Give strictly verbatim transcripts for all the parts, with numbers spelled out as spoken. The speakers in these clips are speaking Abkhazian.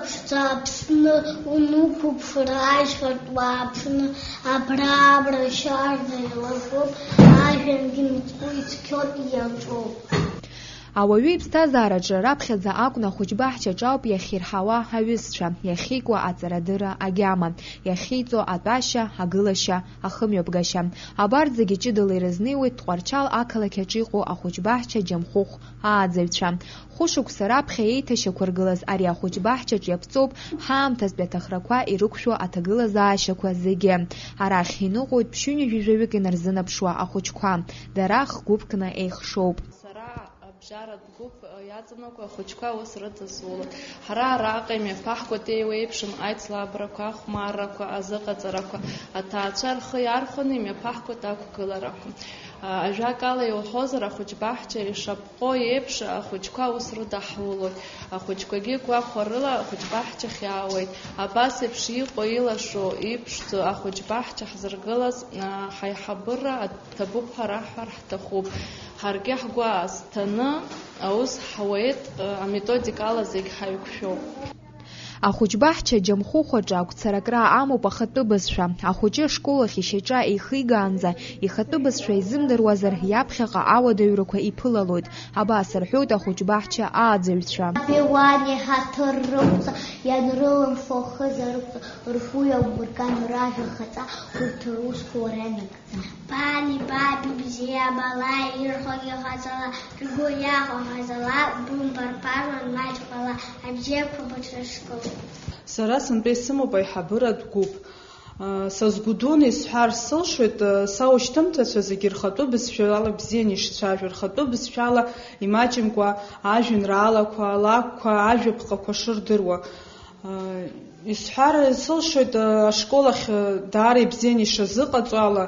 Ԥшӡа Аԥсны унықәыԥшыр, ажьратә уааԥшны, абра-абра шьарда еилатәоуп, ажәҩангьы мыцхәы ицқьоуп, иаҿоуп. Ауаҩы иԥсҭазаараҿы раԥхьаӡа акәны ахәыҷбаҳчаҿ ауп иахьирҳауа аҩызцәа, иахьикуа аҵарадырра агьама, иахьиҵо атәашьа, агылашьа, ахымҩаԥгашьа. Абарҭ зегьы ҷыдала ирызнеиуеит Тҟәарчал ақалақь аҿы иҟоу ахәыҷбаҳча Џьамхәыхә ааӡаҩцәа. Хәышықәса раԥхьа еиҭашьақәыргылаз ари ахәыҷбаҳчаҿ иаԥҵоуп ҳаамҭазтәи аҭахрақәа ирықәшәо аҭагылазаашьақәа зегьы. Арахь иныҟәоит ԥшьынҩажәи жәаҩык инарзынаԥшуа ахәыҷқәа. Дара хгәыԥкны еихшоуп. Сара абжьаратә гәыԥ иаҵанакуа ахәыҷқәа аус рыдызулоит. Ҳара араҟа имҩаԥаҳгоит еиуеиԥшым аицлабрақәа, ахәмаррақәа, азыҟаҵарақәа. Аҭаацәа рхы иархәаны имҩаԥаҳгоит ақәгыларақәа. Ажәакала иуҳәозар, ахәыҷбаҳча ишап- ҟо еиԥш, ахәыҷқәа аус рыдаҳулоит. Ахәыҷқәагьы гәахәарыла ахәыҷбаҳчахь иаауеит. Абас еиԥш иҟоу, илашо, иԥшӡоу ахәыҷбаҳча ҳзыргылаз, а, ҳаиҳабыра аҭабуп ҳәа раҳҳәар ҳҭахуп. Ҳаргьы ҳгәы аазҭаны аус ҳауеит, а, аметодикала зегь ҳаиқәшәоуп. Ахәыҷбаҳча Џьамхәыхә аҿы агәцаракра амоуп ахатәы бызшәа. Ахәыҷы ашкол ахь ишьаҿа еихигаанӡа, ихатәы бызшәа изымдыруазар, иаԥхьаҟа ауадаҩрақәа иԥылалоит. Абас рҳәоит ахәыҷбаҳча ааӡаҩцәа. Абиуан иҳаҭыр рықәҵа, ианрылымфо ахыза рықәҵа, рхәы иаумырган ражәа хаҵа, урҭ русқәа уара ианагӡа. Бани баби бзиа бала, ирҳәогьы ҟаҵала, шәгәы иахәо ҟаҵала, бымбар-баруан маҷ бала, абзиақәа быҽрышкыл. Сара сынтәа исымоуп аиҳабыратә гәыԥ. Са сгәы дуны исҳәар сылшоит, саушьҭымҭацәа зегьы рхатәы бызшәала бзианы ишцәажәо, рхатәы бызшәала имаҷымкәа ажәеинраалақәа, алакәқәа, ажәаԥҟақәа шырдыруа. Исҳәар сылшоит, ашкол ахь даара ибзианы ишазыҟаҵо ала,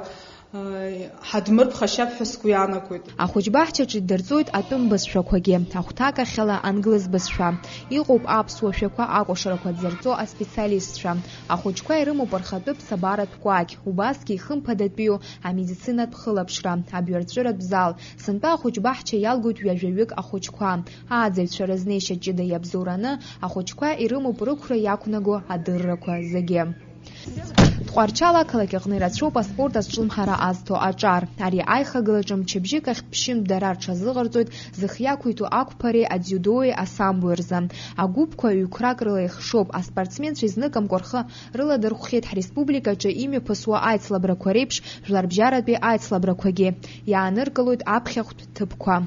ҳадмырԥхашьап ҳәа сгәы иаанагоит. Ахәыҷбаҳчаҿы иддырҵоит атәым бызшәақәагьы, ахәҭакахьала англыз бызшәа. Иҟоуп аԥсуа шәақәа акәашарақәа дзырҵо аспециалистцәа. Ахәыҷқәа ирымоуп рхатәы ԥсабаратә кәакь, убасгьы ихымԥадатәиу амедицинатә хылаԥшра, абҩарҵәыратә зал. Сынтәа ахәыҷбаҳча иалгоит ҩажәаҩык ахәыҷқәа. Ааӡаҩцәа рызнеишьа ҷыда иабзоураны, ахәыҷқәа ирымоуп рықәра иақәнаго адыррақәа зегьы. Тҟәарчал ақалақь аҟны ирацәоуп аспорт азҿлымҳара азҭо аҿар. Ари аихагылаҿы мчыбжьык ахь ԥшьынтә дара рҽазыҟарҵоит зых иақәиҭу ақәԥареи адзиудои асамбои рзы. Агәыԥқәа ҩ-қәрак рыла ихшоуп. Аспортсменцәа изныкымкәа рхы рыладырхәхьеит ҳреспубликаҿы имҩаԥысуа аицлабрақәа реиԥш, жәларбжьаратәи аицлабрақәагьы. Иааныркылоит аԥхьахәтә ҭыԥқәа.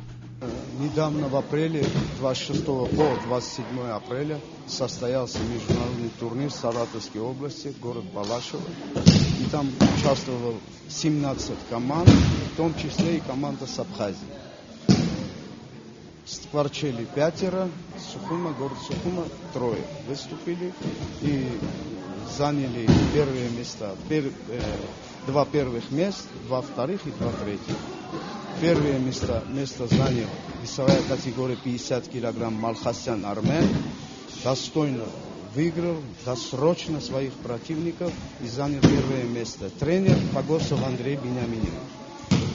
Недавно, в апреле, двадцать шестого по двадцать седьмое апреля, состоялся международный турнир в Саратовской области, город Балашиха. И там участвовало семнадцать команд, в том числе и команда с Абхазии. С Тҟварчали пятеро, Сухума, город Сухума, трое выступили и заняли первые места. Пер-, э, два первых мест, два вторых и два третьих. Первое место, место занял весовая категория пятьдесят килограмм Малхасян Армен. Достойно выиграл досрочно своих противников и занял первое место. Тренер Погосов Андрей Бениаминович.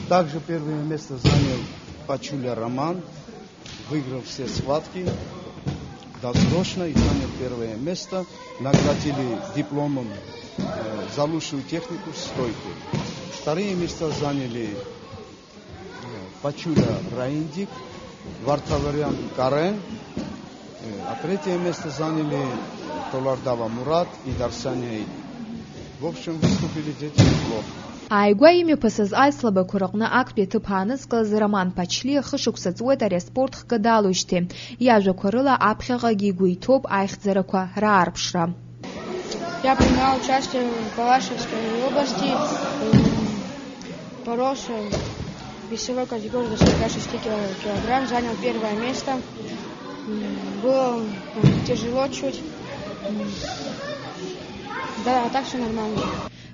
Также первое место занял Пачуля Роман, выиграл все схватки досрочно и занял первое место. Наградили дипломом, э, за лучшую технику стойки. Вторые места заняли Пачуля Раиндик, Вартаварян Карен, э, а третье место заняли Толардава Мурат и Дарсаня Аид. В общем, выступили дети неплохо. Ааигәа имҩаԥысыз аицлабрақәа рыҟны актәи аҭыԥ аанызкылаз Роман Пачлиа хышықәса ҵуеит ари аспорт хкы далоушьҭеи. Иажәақәа рыла аԥхьаҟагьы игәы иҭоуп аихьӡарақәа раарԥшра. Я принимал участие в Балашихской области, м, боролся в весовой категории до сорока шести кило-, килограмм, занял первое место. М, было, м, тяжело чуть. М, да, а так всё нормально.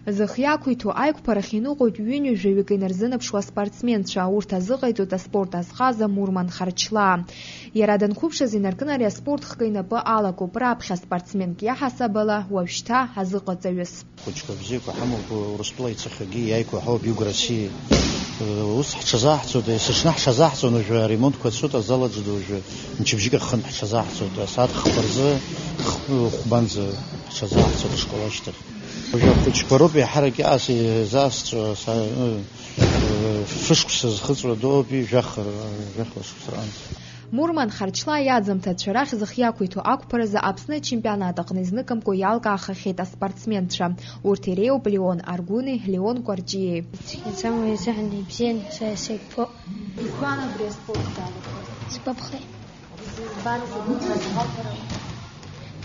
Зых иақәиҭу аиқәԥарахь иныҟәоит ҩынҩажәаҩык инарзынаԥшуа спортсменцәа, урҭ азыҟаиҵоит аспорт азҟаза Мурман Харчлаа. Иара данқәыԥшыз инаркын ари аспорт хкы инапы алакуп, раԥхьа спортсменк иаҳасаб ала, уажәшьҭа азыҟаҵаҩыс. Хәыҷқәа бзиақәа ҳамоуп, Урыстәыла ицахьагьы иааиқәа ҳауп, Иуг России. Ус ҳҽазаҳҵоит, есыҽны ҳҽазаҳҵон, уажәы аремонтқәа цоит, азал аҿы уажәы мчыбжьык аҟынтә ҳҽазаҳҵоит, асааҭ хԥа рзы, х-, хәбанӡа ҳҽазаҳҵоит ашкол ашьҭахь. Уажәы ахәыҷқәа роуп еиҳарак иаасзаасҵо, са, ы, ы, фышықәса зхыҵуа доуп, жәаха, жәаха шықәса раан. Мурман Харчлаа иаӡамҭацәа рахь зых иақәиҭу ақәԥаразы Аԥсны ачемпионат аҟны изныкымкәа иалкаахахьеит аспортсменцәа. Урҭ иреиуоуп Леон Аргәыни Леон Кәарҷиеи. Иаӡам уи азыҳәан ибзиан, са саигәԥоуп. Игәан абри аспорт далагоз? Сгәаԥхеит. Избан зегьы ҳазгәаҭара?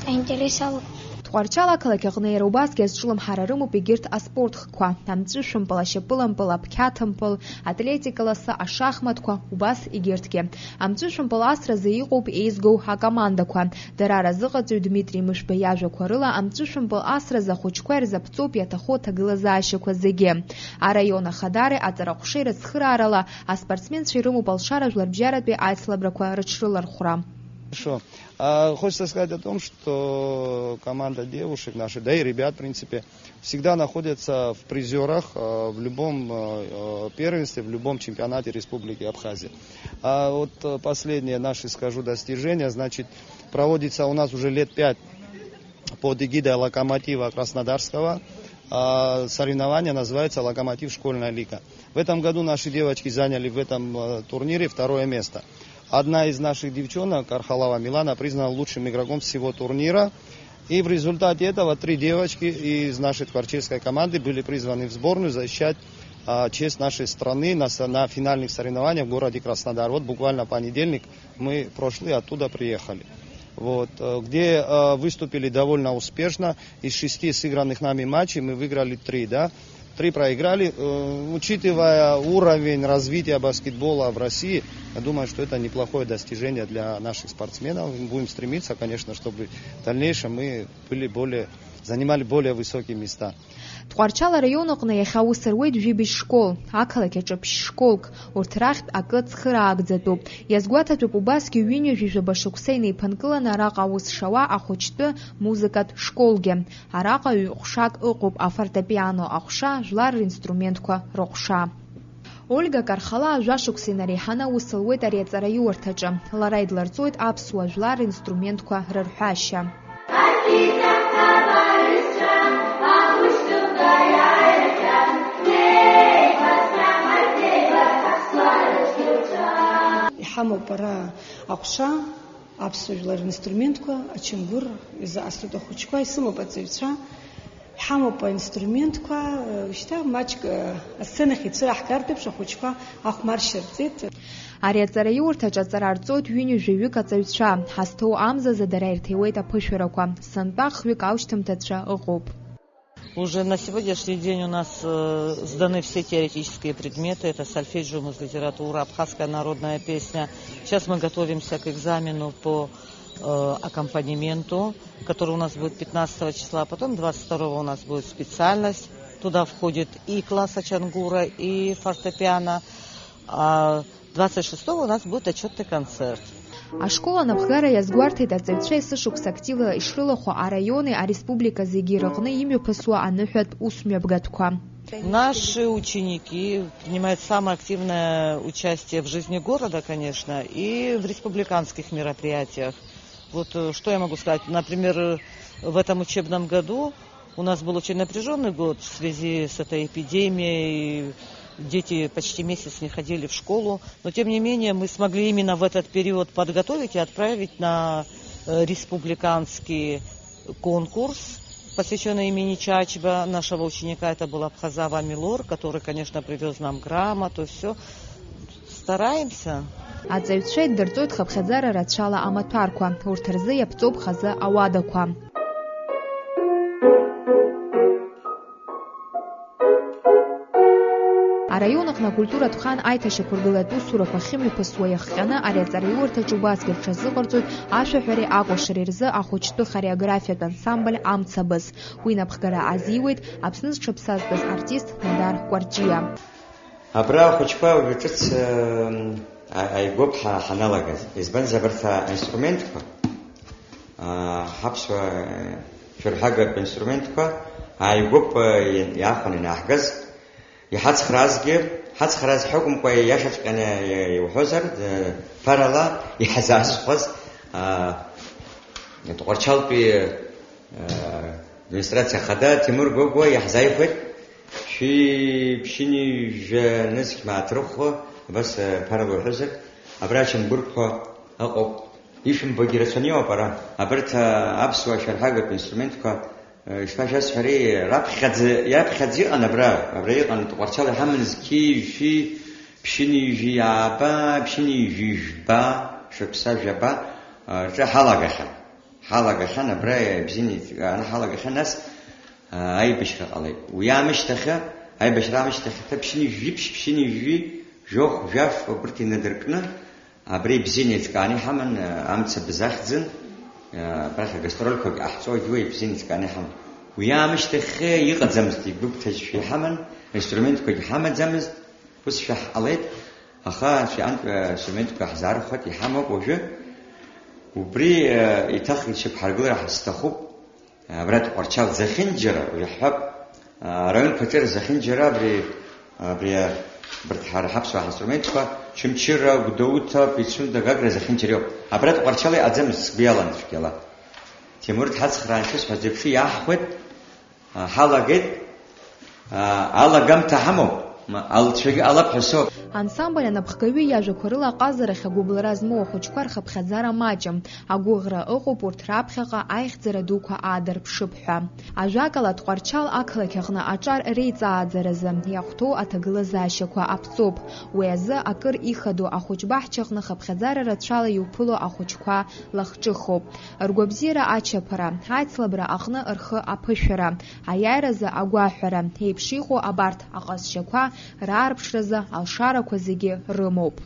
Аинтерес ала. Тҟәарчал ақалақь аҟны иара убасгьы азҿлымҳара рымоуп егьырҭ аспорт хкқәа, амҵәышәымпыл, ашьапылампыл, аԥқьаҭымпыл, атлетика ласы, ашахматқәа, убас егьырҭгьы. Амҵәышәымпыл асразы иҟоуп еизгоу акомандақәа. Дара разыҟаҵаҩ Дмитри Мышәба иажәақәа рыла, амҵәышәымпыл асразы ахәыҷқәа ирзаԥҵоуп иаҭаху аҭагылазаашьақәа зегьы. Араион ахадареи аҵараҟәшеи рыцхыраарала, аспортсменцәа ирымоуп алшара жәларбжьаратәи аицлабрақәа рыҽрылархәра. Хорошо. А, хочется сказать о том, что команда девушек наших, да и ребят, в принципе, всегда находятся в призерах, э, в любом, э, э, первенстве, в любом чемпионате Республики Абхазия. А вот, э, последнее наше, скажу, достижение, значит, проводится у нас уже лет пять под эгидой «Локомотива» Краснодарского. А, соревнование называется «Локомотив школьная лига». В этом году наши девочки заняли в этом, э, турнире второе место. Одна из наших девчонок, Архалава Милана, признана лучшим игроком всего турнира. И в результате этого три девочки из нашей тхварчельской команды были призваны в сборную защищать, а, честь нашей страны на со-, на финальных соревнованиях в городе Краснодар. Вот буквально в понедельник мы прошли, оттуда приехали. Вот, э, где, э, выступили довольно успешно. Из шести сыгранных нами матчей мы выиграли три, да? Три проиграли. Э, учитывая уровень развития баскетбола в России, я думаю, что это неплохое достижение для наших спортсменов. Мы будем стремиться, конечно, чтобы в дальнейшем мы были более, занимали более высокие места. Тҟәарчал араион аҟны иахьа аус руеит жәибжь школ, ақалақь аҿы ԥшь школк, урҭ рахьтә акы цхыраагӡатәуп. Иазгәаҭатәуп убасгьы ҩынҩажәи жәаба шықәса инеиԥынкыланы араҟа аус шауа ахәыҷтәы музыкатә школгьы. Араҟа ҩ-ҟәшак ыҟоуп, афортепиано аҟәша, жәлар ринструментқәа рыҟәша. Ольга Кархалаа жәашықәса инареиҳаны аус луеит ари аҵараиурҭаҿы. Лара идларҵоит аԥсуа жәлар ринструментқәа рырҳәашьа. Иҳамоуп ара аҟәша, аԥсуа жәлар ринструментқәа, ачамгәыр изы асут ахәыҷқәа, исымоуп аҵаҩцәа. Ҳамоуп аинструментқәа, шьҭа маҷк асценахь ицәыраҳгартә еиԥш ахәыҷқәа ахәмаршьа рҵеит. Ари аҵараиурҭаҿы аҵара рҵоит ҩынҩажәаҩык аҵаҩцәа. Ҳазҭоу амзазы дара ирҭиуеит аԥышәарақәа. Сынтәа хҩык аушьҭымҭацәа ыҟоуп. Уже на сегодняшний день у нас, э, сданы все теоретические предметы. Это сольфеджио, музлитература, абхазская народная песня. Сейчас мы готовимся к экзамену по, э, аккомпанементу, который у нас будет пятнадцатого числа. Потом двадцать второго у нас будет специальность. Туда входит и класс ачангура, и фортепиано. А двадцать шестого у нас будет отчетный концерт. Ашкол анапхгара иазгәарҭеит аҵаҩцәа есышықәса активла ишрылахәу араиони ареспублика зегьы рыҟны имҩаԥысуа аныҳәатә усмҩаԥгатәқәа. Наши ученики принимают самое активное участие в жизни города, конечно, и в республиканских мероприятиях. Вот, э, что я могу сказать? Например, э, в этом учебном году у нас был очень напряжённый год в связи с этой эпидемией. Дети почти месяц не ходили в школу. Но, тем не менее, мы смогли именно в этот период подготовить и отправить на, э, республиканский конкурс, посвящённый имени Чачба. Нашего ученика, это был Абхазава Милор, который, конечно, привёз нам грамоту, всё. Стараемся. Аҵаҩцәа иддырҵоит хыԥхьаӡара рацәала амаҭәарқәа, урҭ рзы иаԥҵоуп хазы ауадақәа. Араион аҟны акультуратә хан аиҭашьақәыргылатә усурақәа ахьымҩаԥысуа иахҟьаны ари аҵараиурҭаҿы убасгьы рҽазыҟарҵоит ашәаҳәареи акәашареи рзы ахәыҷтәы хореографиатә ансамбль Амцабз. Уи напхгара азиуеит Аԥсны зҽаԥсазтәыз артист Нодар Кәарҷиа. Абра ахәыҷқәа уажәы ҿыц, ыы, а-, ааигәоуп ҳа-, ҳаналагаз. Избанзар, абарҭ аинструментқәа, аа, ҳаԥсуа, ыы, шәырҳәагатә инструментқәа ааигәоуп, ыы, иа-, иаахәаны ианааҳгаз. Иҳацхраазгьы, ҳацхрааз ҳәа акәымкәа, иашаҵәҟьаны иуҳәозар, ы, ԥарала иҳазаазхәаз, а, Тҟәарчалтәи, ы, администрациа ахада Ҭемыр Гогәуа иаҳзааихәеит. Шәи ԥшьынҩажәа нызқь мааҭ рыхәо, абас, ы, ԥарала уҳәозар, абра ачамгәырқәа ыҟоуп. Ишәымбогьы рацәаны иҟоуп ара. Абарҭ, ы, аԥсуа шәарҳагатә инструментқәа Ишԥашәасҳәари, раԥхьаӡа, иаԥхьаӡа иҟан абра, абра иҟан Тҟәарчал иҳаман зқьи жәшәи ԥшьынҩажәи ааба, ԥшьынҩажәи жәба шықәса, жәаба, а, рҿы ҳалагахьан. Ҳалагахьан абра, ибзианы иҵкааны ҳалагахьан, нас, а, аибашьра ҟалеит. Уи аамышьҭахьы, аибашьра аамышьҭахь аҭыԥ ԥшьынҩажәи ԥшь, ԥшьынҩажәи жәохә, жәаф убырҭ инадыркны, Абри ибзианы еиҿкааны иҳаман, амца бзахьӡын, абрахь агастрольқәагь ҟаҳҵогь уи ибзианы еиҿкааны иҳаман. Уи аамышьҭахьы иҟаӡамызт, игәыгәҭажьшәа иҳаман, инструментқәагь ҳамаӡамызт, ус шәаҳҟалеит, аха анцәа иҟынтә, инструментқәа ҳзаархәеит, иҳамоуп уажәы. Убри, еиҭах ишьақәҳаргылара ҳазҭахуп. Абра Тҟәарчал зехьынџьара, уажә ҳҳәап, араионқәа рҿы зехьынџьара абри, абри, абарҭ ҳара ҳаԥсуа ҳинструментқәа, Чымчыра, Гәдоуҭа, Пицунда, Гагра зехьынџьара иоуп. Абра Тҟәарчал иҟаӡамызт, сгәы иалан цәгьала. Ҭемур дҳацхраан шысҳәаз еиԥш иаҳхәеит, а, ҳалагеит, а, алагамҭа ҳамоуп, ма, алҵшәагьы ҟалап ҳәа соуп. Ансамбль анапхгаҩы иажәақәа рыла аҟазарахь агәыбылра змоу ахәыҷқәа рхыԥхьаӡара маҷым. Агәыӷра ыҟоуп урҭ раԥхьаҟа аихьӡара дуқәа аадырԥшып ҳәа. Ажәакала, Тҟәарчал ақалақь аҟны аҿар реиҵааӡаразы иахәҭоу аҭагылазаашьақәа аԥҵоуп. Уи азы акыр ихадоу ахәыҷбаҳчаҟны хыԥхьаӡара рацәала иуԥыло ахәыҷқәа лахҿыхуп. Ргәабзиара ачаԥара, аицлабра аҟны рхы аԥышәара, аиааиразы агәаҳәара еиԥш иҟоу абарҭ аҟазшьақәа раарԥшразы алшарақәа зегьы рымоуп.